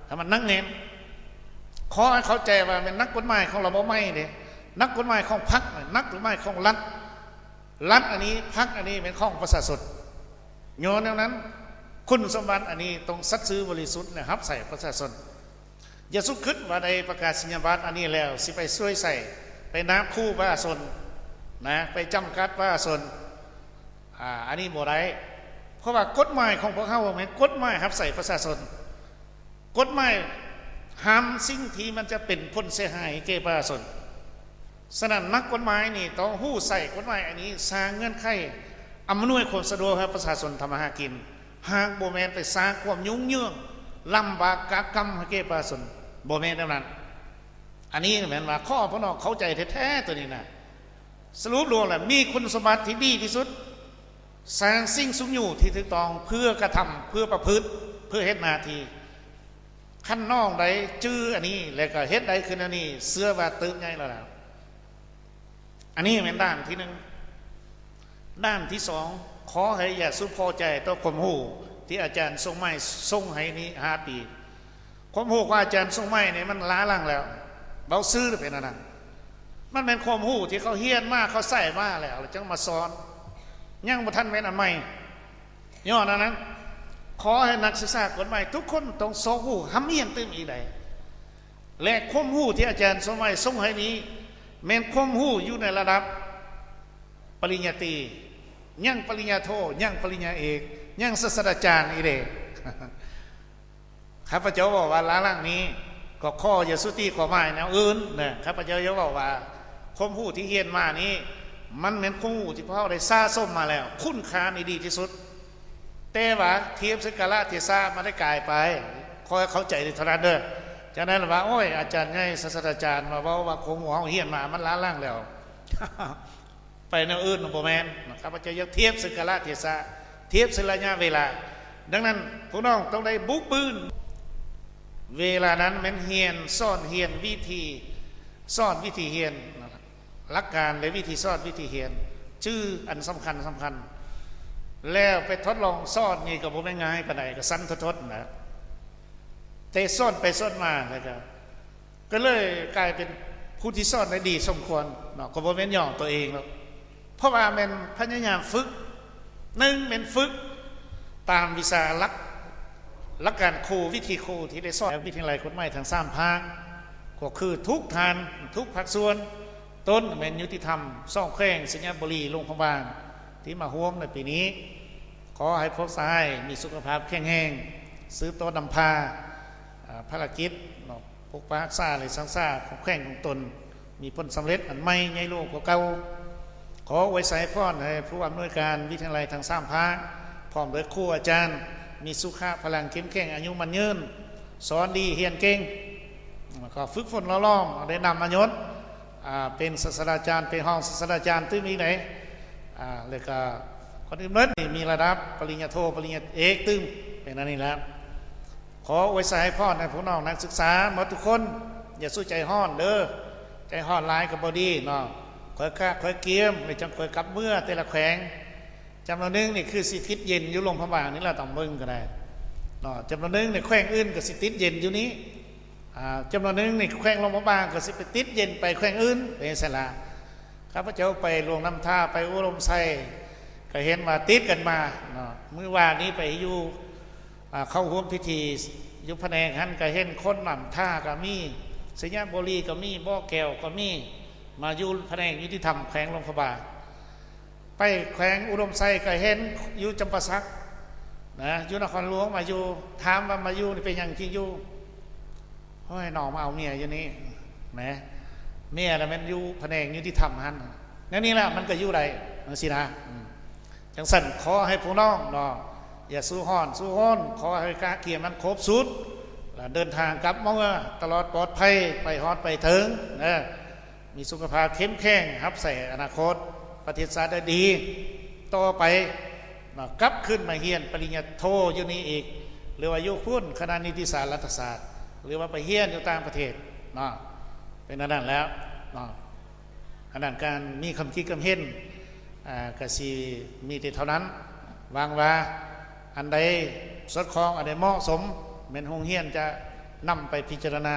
ໃຫ້ມັນໜັກແໜ້ນ. ຂໍໃຫ້ເຂົ້າໃຈວ່າແມ່ນນັກກົດໝາຍຂອງລະບົບໃໝ່ເດ້, ນັກກົດໝາຍຂອງພັກ, ນັກກົດໝາຍຂອງລັດ. ລັດອັນນີ້, ພັກອັນນີ້ແມ່ນຂອງປະຊາຊົນ. ຍ້ອນແນວນັ້ນ, ຄຸນສົມບັດອັນນີ້ຕ້ອງສັດຊື່ບໍລິສຸດ ແລະ ຮັບໃຊ້ປະຊາຊົນ. ຢ່າສຸຄິດວ່າໄດ້ປະກາສະນີຍະບັດອັນນີ້ແລ້ວ ຊິໄປສວຍໃສ່, ໄປນາບຂູ່ປະຊາຊົນນະ, ໄປຈຳກັດປະຊາຊົນ. ອາ, ອັນນີ້ບໍ່ໄດ້, ເພາະວ່າກົດໝາຍຂອງພວກເຮົາແມ່ນກົດໝາຍຮັບໃຊ້ປະຊາຊົນ. ກົດໝາຍຫ້າມສິ່ງທີ່ມັນຈະເປັນຜົນເສຍຫາຍແກ່ປະຊາຊົນ. ສະນັ້ນ ນັກກົດໝາຍນີ້ຕ້ອງຮູ້ໃຊ້ກົດໝາຍອັນນີ້, ສ້າງເງື່ອນໄຂອຳນວຍຄວາມສະດວກໃຫ້ປະຊາຊົນທຳມາຫາກິນ, ຫາກບໍ່ແມ່ນໄປສ້າງຄວາມຫຍຸ້ງຍືງ, ລຳບາກກາກກຳໃຫ້ແກ່ປະຊາຊົນ, ບໍ່ແມ່ນແນວນັ້ນ. ອັນນີ້ແມ່ນວ່າຂໍພວກນ້ອງເຂົ້າໃຈແທ້ໆ ໂຕນີ້ນະ. ສະຫຼຸບລວມແລ້ວ ມີຄຸນສົມບັດທີ່ດີທີ່ສຸດ, ສ້າງສິ່ງຊຸກຍູ້ທີ່ຖືກຕ້ອງ ເພື່ອກະທຳ, ເພື່ອປະພຶດ, ເພື່ອເຮັດໜ້າທີ່. ຄັນນ້ອງໃດຈື່ອັນນີ້ ແລ້ວກໍເຮັດໄດ້ຂຶ້ນອັນນີ້, ເຊື່ອວ່າເຕີບໃຫຍ່ແລ້ວລະ. ອັນນີ້ແມ່ນດ້ານທີໜຶ່ງ. ດ້ານທີສອງ, ຂໍໃຫ້ຢ່າສຸພໍໃຈຕໍ່ຄວາມຮູ້ທີ່ອາຈານສົງໄໝສົ່ງໃຫ້ນີ້ຫ້າປີ. ຄວາມຮູ້ຂອງອາຈານສົງໄໝນີ້ມັນລ້າຫຼັງແລ້ວ, ເວົ້າຊື່ເປັນອັນນັ້ນ. ມັນແມ່ນຄວາມຮູ້ທີ່ເຂົາຮຽນມາ, ເຂົາໃຊ້ມາແລ້ວ, ແລ້ວຈັ່ງມາສອນ, ຍັງບໍ່ທັນແມ່ນອັນໃໝ່. ຍ້ອນອັນນັ້ນ, ຂໍໃຫ້ນັກສຶກສາກົດໝາຍທຸກຄົນຕ້ອງຊອກຮູ້ຮ່ຳຮຽນຕື່ມອີກໄດ໋. ແລະ ຄວາມຮູ້ທີ່ອາຈານສົງໄໝສົ່ງໃຫ້ນີ້ ແມ່ນຄວາມຮູ້ຢູ່ໃນລະດັບປະລິນຍາຕີ, ຍັງປະລິນຍາໂທ, ຍັງປະລິນຍາເອກ, ຍັງສາດສະດາຈານອີກເດ້. ຂ້າພະເຈົ້າເວົ້າວ່າລ້າຫຼັງນີ້ ກໍຂໍຢ່າສຸຕິຄວາມໝາຍແນວອື່ນນະ. ຂ້າພະເຈົ້າຢາກເວົ້າວ່າ ຄວາມຮູ້ທີ່ຮຽນມານີ້ ມັນແມ່ນຄວາມຮູ້ທີ່ພວກເຮົາໄດ້ສະສົມມາແລ້ວ, ຄຸນຄ່ານີ້ດີທີ່ສຸດ. ແຕ່ວ່າທຽບໃສ່ກາລະເທສະມັນໄດ້ກາຍໄປ, ຂໍໃຫ້ເຂົ້າໃຈເທົ່ານັ້ນເດີ. ຈາກນັ້ນລະວ່າ ໂອ້ຍ ອາຈານໃຫຍ່ ສາດສະດາຈານມາເວົ້າວ່າຄວາມຮູ້ເຮົາຮຽນມາມັນລ້າຫຼັງແລ້ວ. ໄປແນວອື່ນບໍ່ແມ່ນ. ຂ້າພະເຈົ້າຢາກທຽບໃສ່ກາລະເທສະ, ທຽບໃສ່ໄລຍະເວລາ. ດັ່ງນັ້ນ ພວກນ້ອງຕ້ອງໄດ້ບຸກບືນ. ເວລານັ້ນແມ່ນຮຽນ, ສອນຮຽນ, ວິທີສອນ, ວິທີຮຽນ, ຫຼັກການ ແລະ ວິທີສອນ, ວິທີຮຽນ, ຈື່ອັນສຳຄັນ, ສຳຄັນ. ແລ້ວໄປທົດລອງສອນນີ້ກໍບໍ່ແມ່ນງ່າຍປານໃດ, ກໍສັ່ນທົດໆນະ. ແຕ່ສອນໄປສອນມາ ແລ້ວກໍ ກໍເລີຍກາຍເປັນຜູ້ທີ່ສອນໄດ້ດີສົມຄວນເນາະ, ກໍບໍ່ແມ່ນຍ້ອງຕົວເອງດອກ, ເພາະວ່າແມ່ນພະຍາຍາມຝຶກ. ໜຶ່ງ ແມ່ນຝຶກຕາມວິຊາຫຼັກ, ຫຼັກການຄູ, ວິທີຄູທີ່ໄດ້ສອນ ວິທະຍາໄລກົດໝາຍທັງສາມພາກ, ກໍຄືທຸກທ່ານ, ທຸກພາກສ່ວນ, ຕົ້ນແມ່ນຍຸຕິທຳ ສອງແຂວງ ໄຊຍະບູລີ ຫຼວງພະບາງ ທີ່ມາຮ່ວມໃນປີນີ້. ຂໍໃຫ້ພວກສະຫາຍມີສຸຂະພາບແຂງແຮງ, ສືບຕໍ່ນຳພາ ອາ ພາລະກິດເນາະ ປົກປັກຮັກສາ ແລະ ສ້າງສາຂອງແຂວງຂອງຕົນ ມີຜົນສຳເລັດອັນໃໝ່ໃຫຍ່ຫຼວງກວ່າເກົ່າ. ຂໍອວຍໄຊພອນໃຫ້ຜູ້ອຳນວຍການວິທະຍາໄລທັງສາມພາກ ພ້ອມດ້ວຍຄູອາຈານ ມີສຸຂະພະລັງເຂັ້ມແຂງ ອາຍຸໝັ້ນຍືນ, ສອນດີ, ຮຽນເກັ່ງ, ແລ້ວກໍຝຶກຝົນຫຼໍ່ຫຼອມ ໄດ້ນຳມາຍົດ ອາ ເປັນສາດສະດາຈານ, ເປັນຮອງສາດສະດາຈານຕື່ມອີກໃດ໋. ອາ ແລ້ວກໍກ່ອນອື່ນໝົດນີ້ ມີລະດັບປະລິນຍາໂທ, ປະລິນຍາເອກຕື່ມ, ເປັນອັນນີ້ແຫຼະ. ຂໍອວຍໄຊພອນໃຫ້ພວກນ້ອງນັກສຶກສາໝົດທຸກຄົນ, ຢ່າສູ່ໃຈຮ້ອນເດີ, ໃຈຮ້ອນຫຼາຍກໍບໍ່ດີເນາະ. ຄ່ອຍກະຄ່ອຍກຽມ ແລ້ວຈັ່ງຄ່ອຍກັບເມືອແຕ່ລະແຂວງ. ຈຳນວນໜຶ່ງນີ້ຄືຊິຕິດເຢັນຢູ່ຫຼວງພະບາງນີ້ລະ, ຕ້ອງເບິ່ງກໍໄດ້ເນາະ. ຈຳນວນໜຶ່ງນີ້ແຂວງອື່ນກໍຊິຕິດເຢັນຢູ່ນີ້. ອາ ຈຳນວນໜຶ່ງນີ້ແຂວງຫຼວງພະບາງກໍຊິໄປຕິດເຢັນໄປແຂວງອື່ນ ເປັນຈັ່ງຊັ້ນລະ. ຂ້າພະເຈົ້າໄປຫຼວງນ້ຳທາ, ໄປອຸດົມໄຊ ກໍເຫັນວ່າຕິດກັນມາເນາະ. ມື້ວານນີ້ໄປຢູ່ ອາ ເຂົ້າຮ່ວມພິທີຢູ່ພະແນງຫັ້ນ ກໍເຫັນຄົນນ້ຳທາກໍມີ, ໄຊຍະບູລີກໍມີ, ບໍ່ແກ້ວກໍມີ, ມາຢູ່ພະແນງຍຸຕິທຳແຂວງຫຼວງພະບາງ. ໄປແຂວງອຸດົມໄຊກໍເຫັນຢູ່ຈຳປາສັກນະ, ຢູ່ນະຄອນຫຼວງມາຢູ່, ຖາມວ່າມາຢູ່ນີ້ເປັນຫຍັງຈຶ່ງຢູ່? ໂອ້ຍ ນ້ອງມາເອົາເມຍຢູ່ນີ້ນະ, ເມຍນະແມ່ນຢູ່ພະແນງຍຸຕິທຳຫັ້ນ. ແນວນີ້ລະມັນກໍຢູ່ໄດ້ ຈັ່ງຊີ້ນະ. ອືມ ຈັ່ງຊັ້ນ ຂໍໃຫ້ພວກນ້ອງເນາະ ຢ່າສູ້ຮ້ອນສູ້ຮົນ, ຂໍໃຫ້ກະກຽມມັນຄົບຊຸດ ແລະ ເດີນທາງກັບມາເມືອຕະຫຼອດປອດໄພ ໄປຮອດໄປເຖິງເດີ. ມີສຸຂະພາບເຂັ້ມແຂງ, ຮັບໃຊ້ອະນາຄົດປະເທດຊາດໄດ້ດີຕໍ່ໄປເນາະ, ກັບຄືນມາຮຽນປະລິນຍາໂທຢູ່ນີ້ອີກ ຫຼືວ່າຢູ່ພຸ້ນຄະນະນິຕິສາດລັດຖະສາດ ຫຼືວ່າໄປຮຽນຢູ່ຕ່າງປະເທດເນາະ, ເປັນອັນນັ້ນແລ້ວເນາະ. ອັນນັ້ນການມີຄຳຄິດຄຳເຫັນ ອາ ກະຊິມີແຕ່ເທົ່ານັ້ນ. ຫວັງວ່າອັນໃດສອດຄ່ອງ, ອັນໃດເໝາະສົມ, ແມ່ນໂຮງຮຽນຈະ ນຳໄປພິຈາລະນາ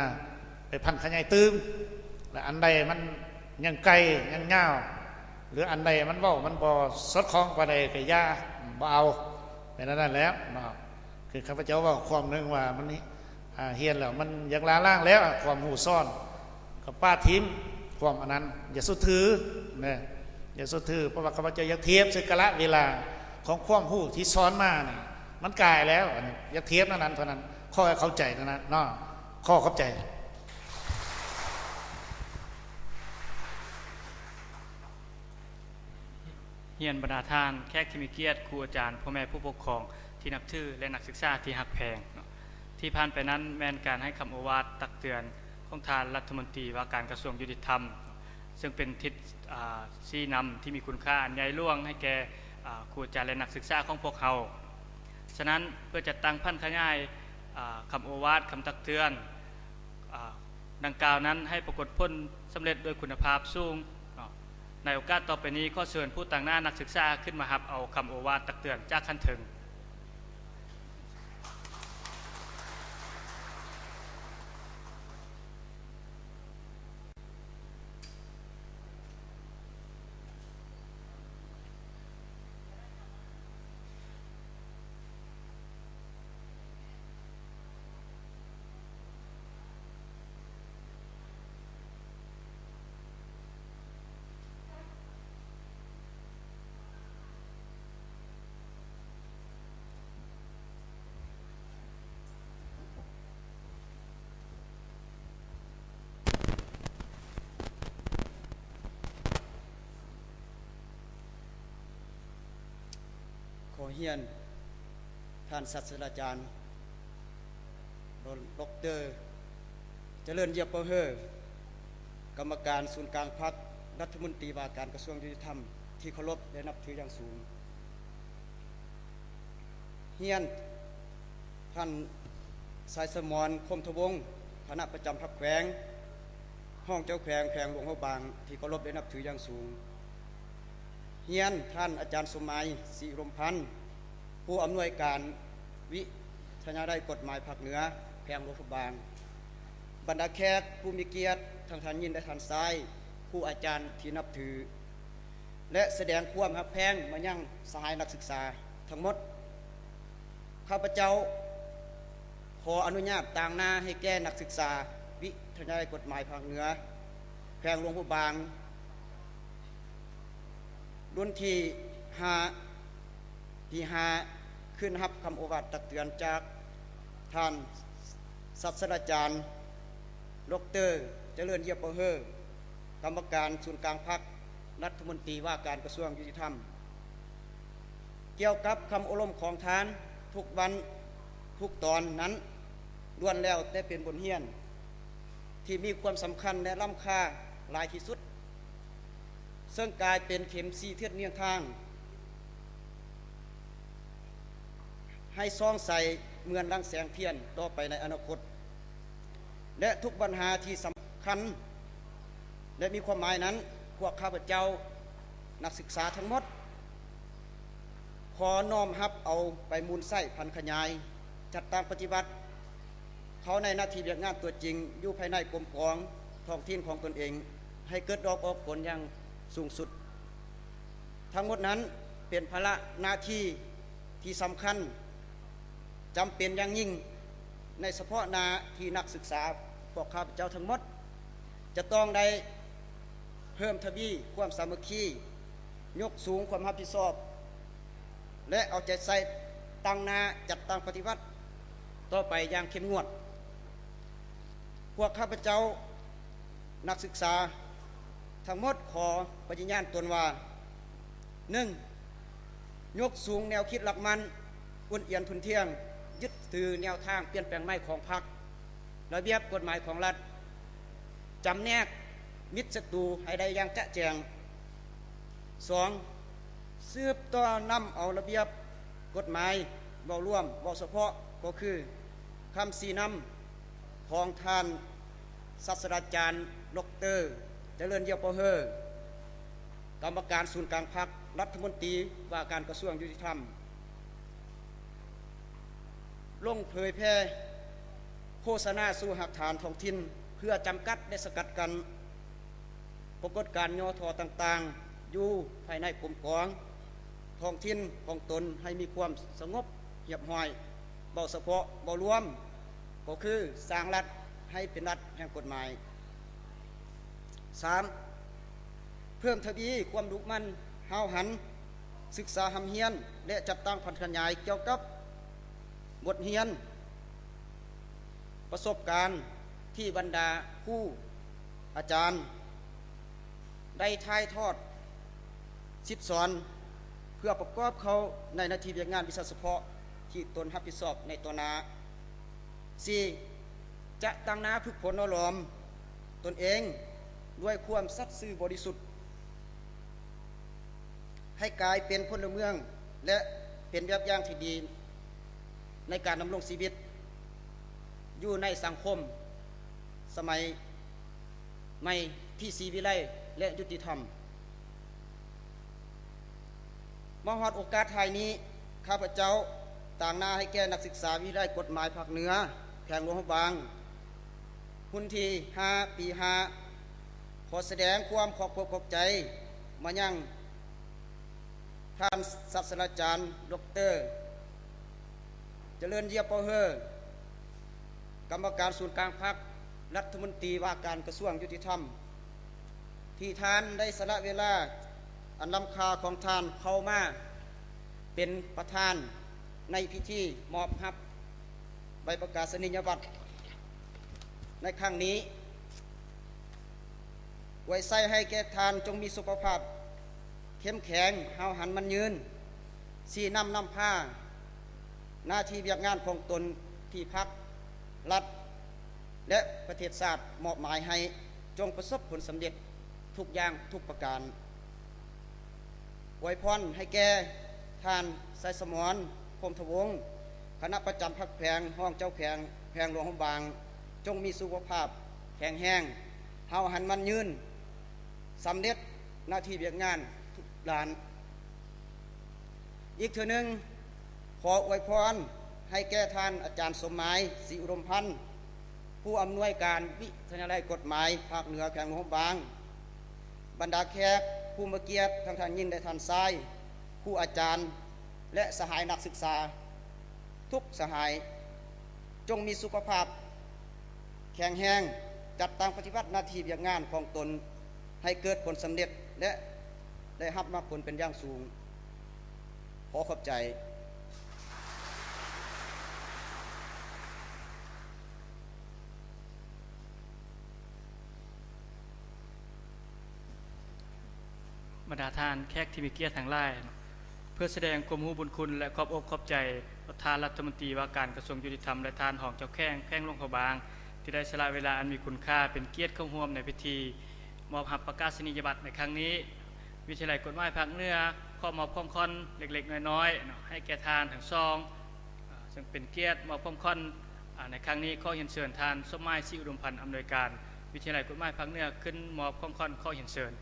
ໄປຜັນຂະຫຍາຍຕື່ມ ແລະ ອັນໃດມັນຍັງໄກຍັງຍາວ ຫຼື ອັນໃດມັນເວົ້າມັນບໍ່ສອດຄ່ອງປານໃດກໍຢ່າ ບໍ່ເອົາ ແມ່ນອັນນັ້ນແຫຼະເນາະ. ຄືຂ້າພະເຈົ້າເວົ້າຄວາມໜຶ່ງວ່າມັນ ອ່າ ຮຽນແລ້ວມັນຢາກລ້າລ້າງແລ້ວ ຄວາມຮູ້ສອນ ກໍປະຖິ້ມຄວາມອັນນັ້ນ ຢ່າສຸດຖືເນາະ ຢ່າສຸດຖື. ເພາະວ່າຂ້າພະເຈົ້າຢາກທຽບໃສ່ກາລະເວລາຂອງຄວາມຮູ້ທີ່ສອນມານີ້ ມັນກາຍແລ້ວ ອັນນີ້ຢາກທຽບແນວນັ້ນເທົ່ານັ້ນ ຂໍໃຫ້ເຂົ້າໃຈແນວນັ້ນເນາະ. ຂໍຂອບໃຈ. ຮຽນບັນດາທ່ານແຂກທີ່ມີກຽດ, ຄູອາຈານ, ພໍ່ແມ່ຜູ້ປົກຄອງທີ່ນັບຖື ແລະ ນັກສຶກສາທີ່ຮັກແພງເນາະ, ທີ່ຜ່ານໄປນັ້ນແມ່ນການໃຫ້ຄຳໂອວາດຕັກເຕືອນຂອງທ່ານລັດຖະມົນຕີວ່າການກະຊວງຍຸຕິທຳ, ເຊິ່ງເປັນທິດ ອ່າ ຊີ້ນຳທີ່ມີຄຸນຄ່າອັນໃຫຍ່ຫຼວງໃຫ້ແກ່ ອ່າ ຄູອາຈານ ແລະ ນັກສຶກສາຂອງພວກເຮົາ. ສະນັ້ນ, ເພື່ອຈັດຕັ້ງຜັນຂະຫຍາຍ ອ່າ ຄຳໂອວາດ, ຄຳຕັກເຕືອນ ອ່າ ດັ່ງກ່າວນັ້ນໃຫ້ປາກົດຜົນສຳເລັດດ້ວຍຄຸນນະພາບສູງເນາະ. ໃນໂອກາດຕໍ່ໄປນີ້, ຂໍເຊີນຜູ້ຕາງໜ້ານັກສຶກສາຂຶ້ນມາຮັບເອົາຄຳໂອວາດຕັກເຕືອນຈາກຂັ້ນເທິງ. ຂໍຮຽນທ່ານສາດສະດາຈານ ດອກເຕີ ຈະເລີນ ຢຽວປາເຮີ ກຳມະການສູນກາງພັກ, ລັດຖະມົນຕີວ່າການກະຊວງຍຸຕິທຳ ທີ່ເຄົາລົບ ແລະ ນັບຖືຢ່າງສູງ. ຮຽນທ່ານ ສາຍສະໝອນ ຄົມທະວົງ ຄະນະປະຈຳພັກແຂວງ, ຮອງເຈົ້າແຂວງແຂວງຫຼວງພະບາງ ທີ່ເຄົາລົບ ແລະ ນັບຖືຢ່າງສູງ. ຮຽນທ່ານອາຈານສົມໝາຍ ສີອຸດົມພັນ ຜູ້ອຳນວຍການວິທະຍາໄລກົດໝາຍພາກເໜືອແຂວງຫຼວງພະບາງ, ບັນດາແຂກຜູ້ມີກຽດ ທັງທ່ານຍິງ ແລະ ທ່ານຊາຍ, ຄູອາຈານທີ່ນັບຖື ແລະ ສະແດງຄວາມຮັກແພງມາຍັງສະຫາຍນັກສຶກສາທັງໝົດ. ຂ້າພະເຈົ້າ ຂໍອະນຸຍາດຕາງໜ້າໃຫ້ແກ່ນັກສຶກສາວິທະຍາໄລກົດໝາຍພາກເໜືອແຂວງຫຼວງພະບາງ ລຸ້ນທີຫ້າ ປີຫ້າ ຂຶ້ນຮັບຄຳໂອວາດຕັກເຕືອນຈາກທ່ານສາດສະດາຈານ ດອກເຕີ ຈະເລີນ ຢຽວປາເຮີ ກຳມະການສູນກາງພັກ, ລັດຖະມົນຕີວ່າການກະຊວງຍຸຕິທຳ. ກ່ຽວກັບຄຳໂອ້ລົມຂອງທ່ານທຸກວັນທຸກຕອນນັ້ນ ລ້ວນແລ້ວແຕ່ເປັນບົດຮຽນທີ່ມີຄວາມສຳຄັນ ແລະ ລ້ຳຄ່າຫຼາຍທີ່ສຸດ, ເຊິ່ງກາຍເປັນເຂັມຊີ້ທິດນຳທາງ ໃຫ້ສ່ອງໃສເໝືອນດັ່ງແສງທຽນຕໍ່ໄປໃນອະນາຄົດ ແລະ ທຸກບັນຫາທີ່ສຳຄັນ ແລະ ມີຄວາມໝາຍນັ້ນ, ພວກຂ້າພະເຈົ້ານັກສຶກສາທັງໝົດ ຂໍນ້ອມຮັບເອົາໄປໝູນໃຊ້ຜັນຂະຫຍາຍ, ຈັດຕັ້ງປະຕິບັດ ເຂົ້າໃນໜ້າທີ່ວຽກງານຕົວຈິງ ຢູ່ພາຍໃນກົມກອງທ້ອງຖິ່ນຂອງຕົນເອງ ໃຫ້ເກີດດອກອອກຜົນຢ່າງສູງສຸດ. ທັງໝົດນັ້ນເປັນພາລະໜ້າທີ່ທີ່ສຳຄັນ ຈຳເປັນຢ່າງຍິ່ງ ໃນສະເພາະໜ້າທີ່ນັກສຶກສາພວກຂ້າພະເຈົ້າທັງໝົດ ຈະຕ້ອງໄດ້ເພີ່ມທະວີຄວາມສາມັກຄີ, ຍົກສູງຄວາມຮັບຜິດຊອບ ແລະ ເອົາໃຈໃສ່ຕັ້ງໜ້າຈັດຕັ້ງປະຕິບັດຕໍ່ໄປຢ່າງເຂັ້ມງວດ. ພວກຂ້າພະເຈົ້ານັກສຶກສາທັງໝົດຂໍປະຕິຍານຕົນວ່າ ໜຶ່ງ, ຍົກສູງແນວຄິດຫຼັກໝັ້ນ, ອຸ່ນອຽນທຸ່ນທ່ຽງ, ຍຶດຖືແນວທາງປ່ຽນແປງໃໝ່ຂອງພັກ, ລະບຽບກົດໝາຍຂອງລັດ, ຈຳແນກມິດສັດຕູໃຫ້ໄດ້ຢ່າງຈະແຈ້ງ. ສອງ, ສືບຕໍ່ນຳເອົາລະບຽບກົດໝາຍເວົ້າລວມ, ເວົ້າສະເພາະ ກໍຄືຄຳຊີ້ນຳຂອງທ່ານ ສາດສະດາຈານ ດອກເຕີ ຈະເລີນ ຢຽວປາເຮີ ກຳມະການສູນກາງພັກ, ລັດຖະມົນຕີວ່າການກະຊວງຍຸຕິທຳ ລົງເຜີຍແຜ່ ໂຄສະນາສູ່ຮາກຖານທ້ອງຖິ່ນ ເພື່ອຈຳກັດ ແລະ ສະກັດກັ້ນປາກົດການຫຍໍ້ທໍ້ຕ່າງໆ ຢູ່ພາຍໃນກົມກອງທ້ອງຖິ່ນຂອງຕົນໃຫ້ມີຄວາມສະຫງົບຮຽບຮ້ອຍ. ເວົ້າສະເພາະ, ເວົ້າລວມ ກໍຄືສ້າງລັດໃຫ້ເປັນລັດແຫ່ງກົດໝາຍ. ສາມ, ເພີ່ມທະວີຄວາມດຸໝັ່ນຫ້າວຫັນ, ສຶກສາຮ່ຳຮຽນ ແລະ ຈັດຕັ້ງຜັນຂະຫຍາຍກ່ຽວກັບບົດຮຽນ, ປະສົບການທີ່ບັນດາຄູອາຈານໄດ້ຖ່າຍທອດ ສິດສອນ ເພື່ອປະກອບເຂົ້າໃນໜ້າທີ່ວຽກງານວິຊາສະເພາະທີ່ຕົນຮັບຜິດຊອບໃນຕໍ່ໜ້າ. ສີ່, ຈະຕັ້ງໜ້າຝຶກຝົນຫຼໍ່ຫຼອມຕົນເອງດ້ວຍຄວາມສັດຊື່ບໍລິສຸດ ໃຫ້ກາຍເປັນພົນລະເມືອງ ແລະ ເປັນແບບຢ່າງທີ່ດີໃນການດຳລົງຊີວິດຢູ່ໃນສັງຄົມສະໄໝໃໝ່ທີ່ສີວິໄລ ແລະ ຍຸຕິທຳ. ມາຮອດໂອກາດທ້າຍນີ້, ຂ້າພະເຈົ້າຕາງໜ້າໃຫ້ແກ່ນັກສຶກສາວິທະຍາໄລກົດໝາຍພາກເໜືອ ແຂວງຫຼວງພະບາງ ຮຸ່ນທີຫ້າ ປີຫ້າ ຂໍສະແດງຄວາມຂອບອົກຂອບໃຈມາຍັງທ່ານສາດສະດາຈານ ດອກເຕີ ຈະເລີນ ເຢຍເປົາເຮີ ກຳມະການສູນກາງພັກ, ລັດຖະມົນຕີວ່າການກະຊວງຍຸຕິທຳ ທີ່ທ່ານໄດ້ສະຫຼະເວລາອັນລ້ຳຄ່າຂອງທ່ານເຂົ້າມາເປັນປະທານໃນພິທີມອບຮັບໃບປະກາສະນີຍະບັດໃນຄັ້ງນີ້. ອວຍໄຊໃຫ້ແກ່ທ່ານຈົ່ງມີສຸຂະພາບເຂັ້ມແຂງ, ຫ້າວຫັນໝັ້ນຍືນ, ຊີ້ນຳນຳພາໜ້າທີ່ວຽກງານຂອງຕົນທີ່ພັກ, ລັດ ແລະ ປະເທດຊາດມອບໝາຍໃຫ້ ຈົ່ງປະສົບຜົນສຳເລັດທຸກຢ່າງທຸກປະການ. ອວຍພອນໃຫ້ແກ່ທ່ານ ໄຊສະໝອນ ຄົມທະວົງ, ຄະນະປະຈຳພັກແຂວງ, ຮອງເຈົ້າແຂວງແຂວງຫຼວງພະບາງ, ຈົ່ງມີສຸຂະພາບແຂງແຮງ, ຫ້າວຫັນໝັ້ນຍືນ, ສຳເລັດໜ້າທີ່ວຽກງານທຸກດ້ານ. ອີກເທື່ອໜຶ່ງ, ຂໍອວຍພອນໃຫ້ແກ່ທ່ານອາຈານສົມໝາຍ ສີອຸດົມພັນ, ຜູ້ອຳນວຍການວິທະຍາໄລກົດໝາຍພາກເໜືອແຂວງຫຼວງພະບາງ, ບັນດາແຂກຜູ້ມີກຽດ ທັງທ່ານຍິງ ແລະ ທ່ານຊາຍ, ຄູອາຈານ ແລະ ສະຫາຍນັກສຶກສາທຸກສະຫາຍ, ຈົ່ງມີສຸຂະພາບແຂງແຮງ, ຈັດຕັ້ງປະຕິບັດໜ້າທີ່ວຽກງານຂອງຕົນໃຫ້ເກີດຜົນສຳເລັດ ແລະ ໄດ້ຮັບມາກຜົນເປັນຢ່າງສູງ. ຂໍຂອບໃຈ. ບັນດາທ່ານແຂກທີ່ມີກຽດທັງຫຼາຍ, ເພື່ອສະແດງຄວາມຮູ້ບຸນຄຸນ ແລະ ຂອບອົກຂອບໃຈຕໍ່ທ່ານລັດຖະມົນຕີວ່າການກະຊວງຍຸຕິທຳ ແລະ ທ່ານຮອງເຈົ້າແຂວງແຂວງຫຼວງພະບາງ ທີ່ໄດ້ສະຫຼະເວລາອັນມີຄຸນຄ່າເປັນກຽດເຂົ້າຮ່ວມໃນພິທີ ມອບຮັບປະກາສະນີຍະບັດໃນຄັ້ງນີ້. ວິທະຍາໄລກົດໝາຍພາກເໜືອ ຂໍມອບຂອງຂວັນເລັກໆນ້ອຍໆເນາະ ໃຫ້ແກ່ທ່ານທັງສອງ, ເຊິ່ງເປັນກຽດມອບຂອງຂວັນໃນຄັ້ງນີ້. ຂໍຮຽນເຊີນທ່ານ ສົມໝາຍ ສີອຸດົມພັນ ອຳນວຍການວິທະຍາໄລກົດໝາຍພາກເໜືອ ຂຶ້ນມອບຂອງຂວັນ. ຂໍຮຽນເຊີນ.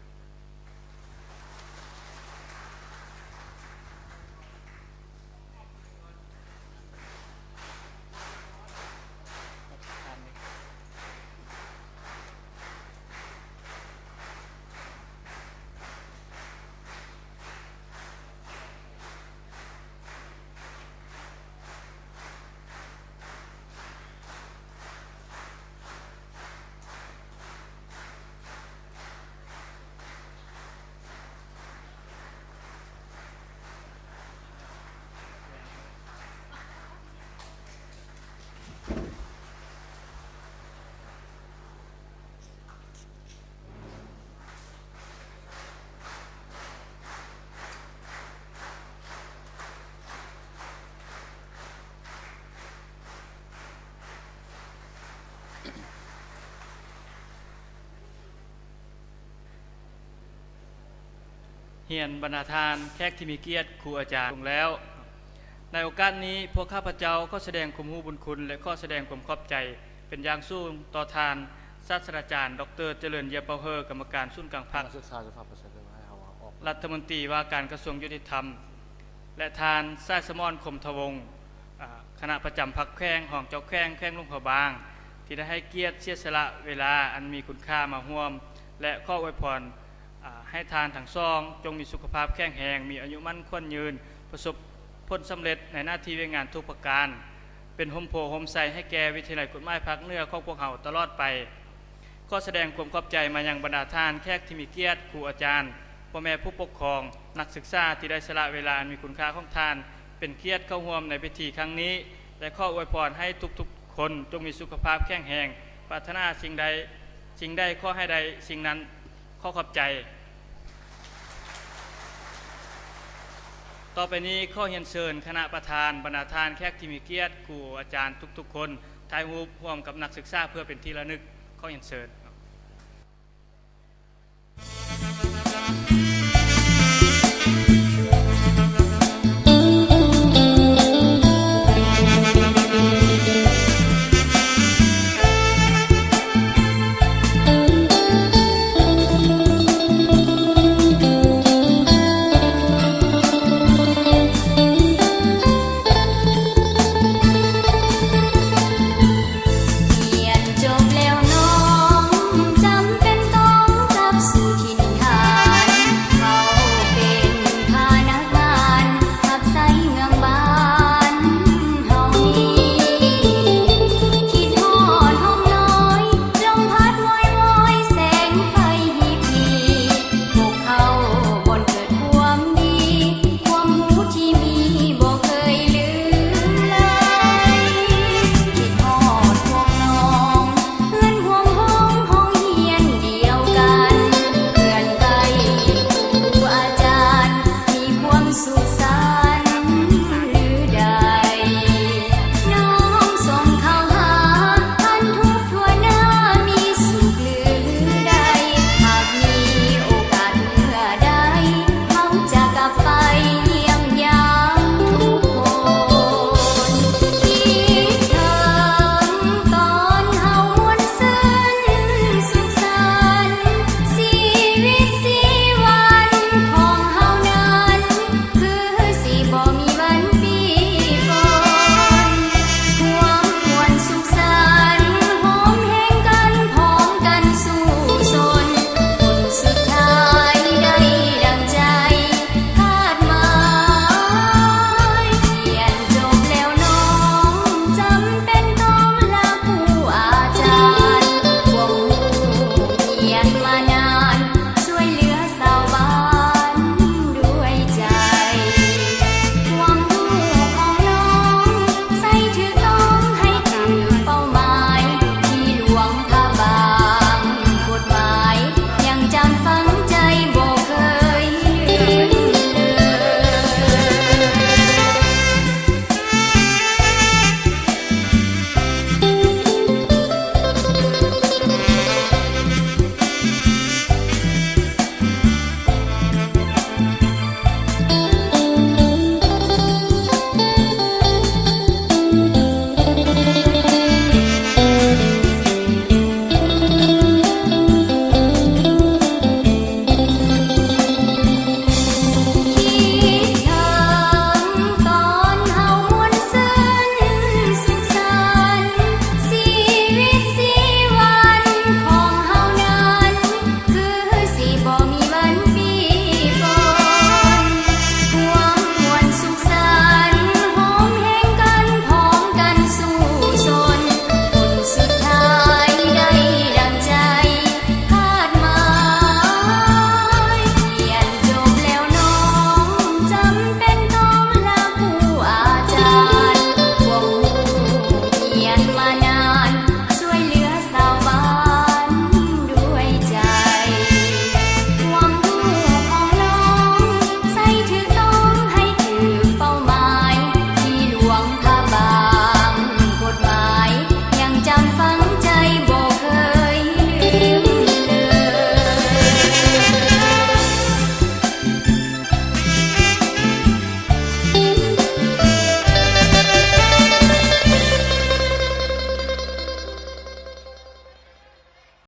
ຮຽນບັນດາທ່ານແຂກທີ່ມີກຽດ, ຄູອາຈານລົງແລ້ວ. ໃນໂອກາດນີ້, ພວກຂ້າພະເຈົ້າຂໍສະແດງຄວາມຮູ້ບຸນຄຸນ ແລະ ຂໍສະແດງຄວາມຂອບໃຈເປັນຢ່າງສູງຕໍ່ທ່ານ ສາດສະດາຈານ ດອກເຕີ ຈະເລີນ ເຢຍເປົາເຮີ ກຳມະການສູນກາງພັກ, ນັກສຶກສາສະພາປະຊາຊົນ ລັດຖະມົນຕີວ່າການກະຊວງຍຸຕິທຳ ແລະ ທ່ານ ສາຍສະໝອນ ຄົມທະວົງ, ອາ ຄະນະປະຈຳພັກແຂວງ, ຮອງເຈົ້າແຂວງແຂວງຫຼວງພະບາງ ທີ່ໄດ້ໃຫ້ກຽດເສຍສະຫຼະເວລາອັນມີຄຸນຄ່າມາຮ່ວມ ແລະ ຂໍອວຍພອນ ອາ ໃຫ້ທ່ານທັງສອງ ຈົ່ງມີສຸຂະພາບແຂງແຮງ, ມີອາຍຸໝັ້ນຂວັນຍືນ, ປະສົບຜົນສຳເລັດໃນໜ້າທີ່ວຽກງານທຸກປະການ, ເປັນຮົ່ມໂພຮົ່ມໄຊໃຫ້ແກ່ວິທະຍາໄລກົດໝາຍພາກເໜືອຂອງພວກເຮົາຕະຫຼອດໄປ. ຂໍສະແດງຄວາມຂອບໃຈມາຍັງບັນດາທ່ານແຂກທີ່ມີກຽດ, ຄູອາຈານ, ພໍ່ແມ່ຜູ້ປົກຄອງ, ນັກສຶກສາທີ່ໄດ້ສະຫຼະເວລາອັນມີຄຸນຄ່າຂອງທ່ານ ເປັນກຽດເຂົ້າຮ່ວມໃນພິທີຄັ້ງນີ້ ແລະ ຂໍອວຍພອນໃຫ້ທຸກໆຄົນຈົ່ງມີສຸຂະພາບແຂງແຮງ, ປາດຖະໜາສິ່ງໃດ, ສິ່ງໃດຂໍໃຫ້ໄດ້ສິ່ງນັ້ນ. ຂໍຂອບໃຈ. ຕໍ່ໄປນີ້ຂໍຮຽນເຊີນຄະນະປະທານ, ບັນດາທ່ານແຂກທີ່ມີກຽດ, ຄູອາຈານທຸກໆຄົນ ຖ່າຍຮູບຮ່ວມກັບນັກສຶກສາເພື່ອເປັນທີ່ລະນຶກ. ຂໍຮຽນເຊີນ.